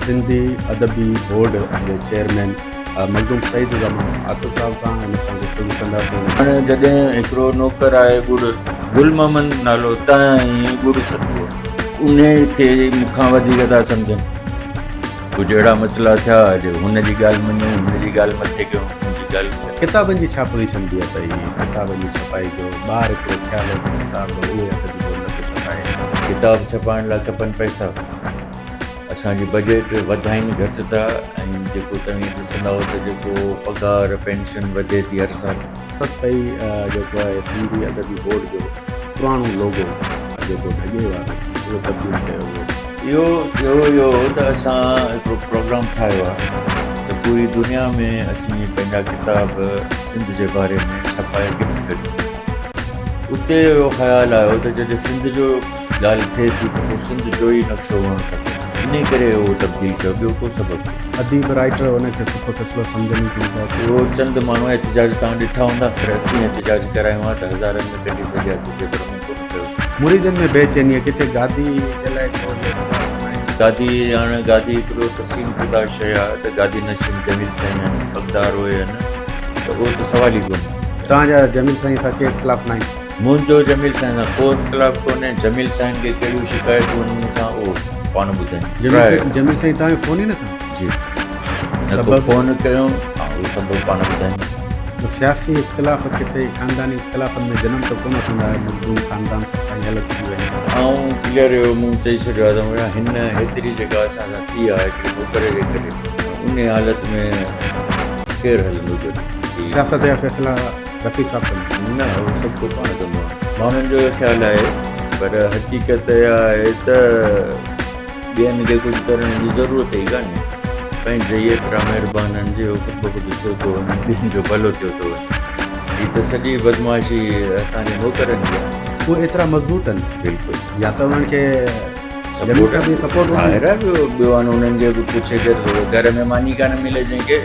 سنڌي ادبي بورڊ جي چيئرمين مخدوم سعيد الزمان عاطف صاحب سان ان سان گفتگو ڪنداسين. هاڻي جڏهن هڪڙو نوڪر آهي ڳڙ گل محمد نالو تنهن ئي ڳڙ سڏبو. انهيء کي مون کان وڌيڪ ٿا سمجهن. ڪجهه اهڙا مسئلا ٿيا جو هن جي ڳالهه مڃون، هن جي ڳالهه مٿي ڪيون، هن جي ڳالهه ڇڏيون. ڪتابن جي ڇا پوزيشن به اٿئي؟ ڪتابن جي ڇپائي جو ٻاهر هڪڙو خيال هو ته ڪتاب اهي ادبي بورڊ نه پيو ڇپائي. ڪتاب ڇپائڻ لاء کپن پئسا. اسان جي بجيٽ وڌائين گهٽ ٿا ۽ جيڪو توهين ڏسندؤ ته جيڪو پگهار پينشن وڌي ٿي هر سال. ست ئي جيڪو آهي سنڌي ادبي بورڊ جو پراڻو لوگو جيڪو ڍڳي وارو اهو تبديل ڪيو ويو. اهو ٿيو اهو هو ته اسان هڪڙو پروگرام ٺاهيو آهي ته پوري دنيا ۾ اسين پنهنجا ڪتاب سنڌ جي باري ۾ ڇپائي گفٽ ڪريون. اتي اهو خيال آيو ته جڏهن سنڌ جو ڳالهه ٿئي ٿي ته پوء سنڌ جو ئي نقشو هئڻ کپي. انهيء ڪري اهو تبديل ڪيو، ٻيو ڪو سبب ڪونهي. اديب رائيٽر ان کي سٺو فيصلو سمجهن ئي ڪونه ٿا. اهو چند ماڻهو احتجاج توهان ڏٺا هوندا، پر اسين احتجاج ڪرايون ها ته هزارن ۾ ڪڍي سگهياسين پئي، پر مون ڪونه ڪيو. مريدن ۾ بي چيني، ڪٿي گادي جي لاء ڪو اهو اختلاف نه آهي. گادي هاڻ گادي هڪڙو تسليم شده شيء آهي ته گادي نشين جميل سائين آهن، حقدار اهي آهن ته اهو ته سوال ئي ڪونهي. توهان جا جميل سائين سان ڪي اختلاف ناهن؟ منهنجو جميل سائين سان ڪو اختلاف ڪونهي، جميل سائين کي ڪهڙيون شڪايتون آهن مون سان اهو پاڻ ٻڌائين. جميل سائين توهان کي فون ئي نه ڪيو؟ جي نه ڪو فون ڪيو، ها اهو سبب پاڻ ٻڌائين. ته سياسي اختلاف ڪٿي خانداني اختلافن ۾ جنم ته ڪونه وٺندا آهي، مخدوم خاندان صفا ائين الڳ ٿي وڃي. آئون ڪليئر هيو مون چئي ڇڏيو آهي ته هن هيتري جيڪا اسان سان ٿي آهي هڪڙي نوڪر جي ڪري انهي حالت ۾ ڪير هلندو گڏ. سياست جا فيصلا رفيق صاحب ڪندا. نه اهو سڀ ڪو پاڻ ڪندو آهي. ماڻهن جو اهو خيال آهي پر حقيقت اها آهي ته ٻين کي ڪجهه ڪرڻ جي ضرورت ئي ڪانهي. پنهنجي ئي ايترا مهربان آهن جو اهو خود بخود ٿيو ٿو وڃي ٻين جو ڀلو ٿيو ٿو وڃي. هي ته سڄي بدمعاشي اسان جي نوڪرن جي آهي. اهي ايترا مضبوط آهن. بلڪل. يا ته انهن کي زمين کان به سپورٽ هوندي. ظاهر آهي ٻيو انهن کي به پڇي ڪير ٿو گهر ۾ ماني ڪانه ملي جنهن کي.